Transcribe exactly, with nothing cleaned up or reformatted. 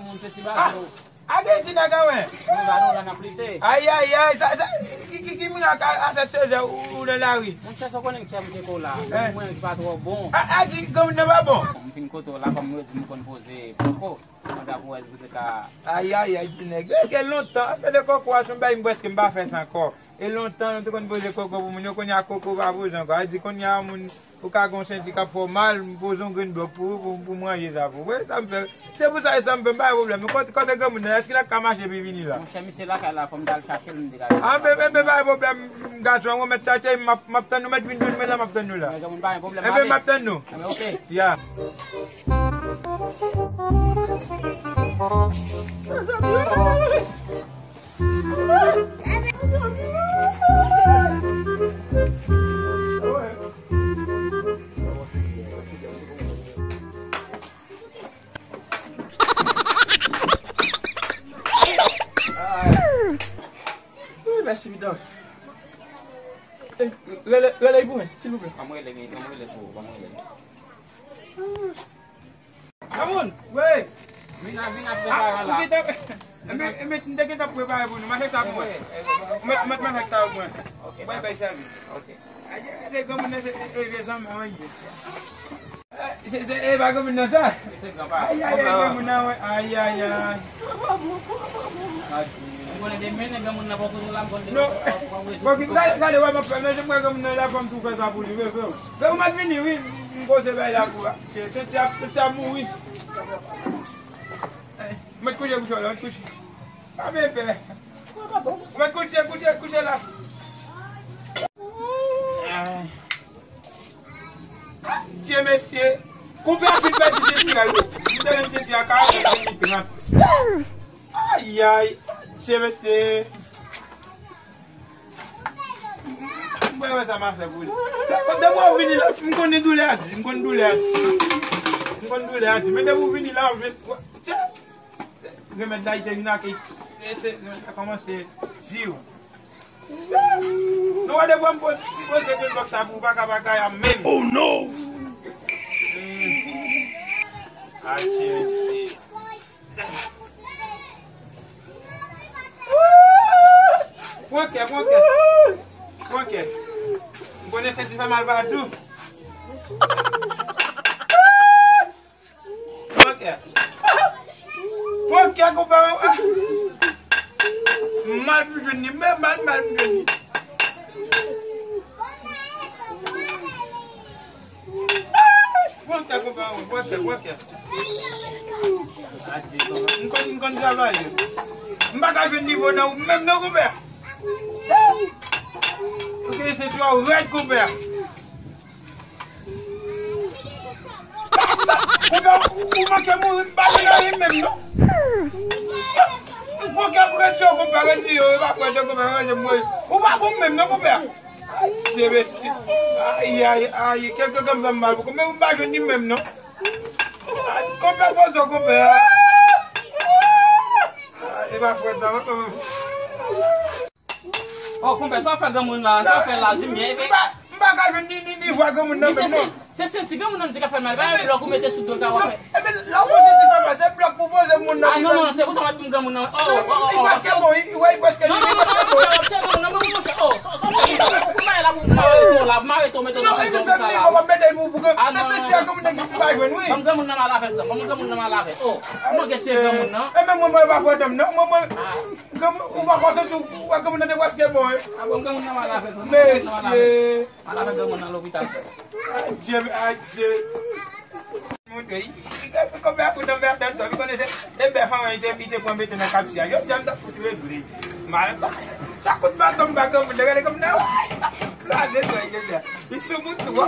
Moun se ti bato. A gen ti nèg anwen. Moun ba nou la n ap lite. Ay, ay, ay, sa, sa, ki, ki, ki mirak a, a sèt sezè ou, ou nan lari? Monchè, sa w konnen k chè m te ko la. Hein? Mwen ki pa twò bon. A, a di granmoun nan pa bon. M fin kote w la, kòm yo di m konn poze poko. Mwen ta pou wè si w te ka. Ay, ay, ay, ti nèg. E, gen lontan, afè de koko a, se yon bagay m prèske m pa fè sa ankò. E lontan, nou te konn poze koko pou moun yo, kounye a koko pa poze ankò. A di kounye a, moun, ou ka gen yon senti k ap fè w mal, m poze yon grenn blòk pou ou, pou, pou m ranje sa pou ou. Wè, sa m fè. Se pou sa, e sa m fè, m pa gen pwoblèm. Men kote, kote granmoun nan, èske l ap ka mache epi vini la? Monchè, misye lakay la, fò m t al chache l, m te ka. A, men, men, men, pa gen pwoblèm, gason, ou mèt chache, m ap, m ap tann nou, mèt vin jwenn mwen la, m ap tann nou la. Men granmoun pa gen pwoblèm, enben, m ap tann nou. Enben, oke. Ya. Wi, mèsi, midan. Rele, rele pou mwen, silvouplè. Ban mwen rele, ban mwen rele pou ou, ban mwen rele. Granmoun! Wi! Vin a, vin a prepare la. Enben, enben, m te gentan prepare pou nou. Mache sa pou mwen. Mwen, mwen, mwen fè sa pou mwen. Bay, bay sèvis. Ay, ay, se granmoun nan, se, e, e, vye zanmi mwen ye. E, se, se, e, pa granmoun nan sa? Ay, ay, ay, granmoun nan, wi. Ay, ay, ay. Mwen konnen demen, nèg granmoun nan poko la, mwen konnen. Non. Bon, ki, gade, gade, wè, mwen fè, men, mwen granmoun nan la, fò m tou fè sa pou li, vre, vre. Granmoun mwen vini, wi, m poze bay la pou, se, se, se, se a mouri. Mwen kouche, kouche la, mwen kouche. Pa gen pè. Mwen kouche, kouche, kouche la. Dye mesye, konpè a fin pèdi senti a, wi. M te menm senti a karant minit trant. Ay, ay, Dye mesye. M wè sa m a fè pou li. Depi w vini la, m konn doulè a di, m konn doulè a di. M konn doulè a di, men depi w vini la, w vin, w, tchè, remèd la, li te vin ak, se, se, remèd la kòmanse di w. Nou wè depi m poze, m poze grenn blòk sa pou w, pa ka, pa ka, ya menm. Oh no! Adje, mesye. Pran kè, pran kè. Pran kè. M konnen senti fè mal pa tou. Pran kè. Pran kè, konpè. Mal pou jwenn li, men mal, mal pou jwenn li. Pran kè, konpè, pran kè, pran kè. M konn, m konn travay. M pa ka jwenn nivo nan ou menm non, konpè. Ou gen senti w rèd, konpè. Konpè, ou, ou manke mouri, m pa jwenn anyen menm non. Ou manke retire w, konpè, retire w, e pa frè, konpè, retire mouri. Ou pa bon menm non, konpè. Ay, mesye. Ay, ay, ay, kèk granm fè m mal, men m pa jwenn li menm non. Konpè, poze w, konpè. Ay, e pa frèt la. Oh, konpè, sa w fè granmoun la, sa w fè la, di m byen. M pa, m pa ka jwenn ni, ni, ni vwa granmoun nan menm non. Se senti granmoun nan di k ap fè l mal, pa yon blòk ou mete sou do l ka w ap fè. Ebyen, lè w poze ti fè mal, se blòk pou poze moun nan. Ah, non, non, non, se pou sa w ap di m granmoun nan. Oh, oh, oh, oh. Li prèske bon, wi, wi, li prèske bon. Non, non, non, non, non, non, se granmoun nan, non, non, non, oh, sa, sa, sa, pou mare la, pou mare to la, pou mare to, mete w nan prizon pou sa la. Non, e mèt li, pou, pou, ah, non, non, non, non, non, non, non, granmoun nan mal avè l, non, granmoun nan mal avè l, oh, ou manke tiye granmoun nan. E men mwen, mwen pa fè dam non, mwen, mwen, granmoun, ou pa konn senti, ou wè granmoun nan te prèske bon, wi. Ah, bon, granmoun nan mal avè l, granmoun nan mal avè l. Mesye. Al avè granmoun nan lopital. Adje, adje. Montre, i, i, i, konpè a fout anmèdan, li konnen se, se bèf an, li te, li te pran mete nan kapsi a. Yo, djam ta fout regle. Mal, sa kout baton m ba granmoun nan, gade granmoun nan, ay, ta fout kraze, kraze, kraze. Li sou moun tou, a.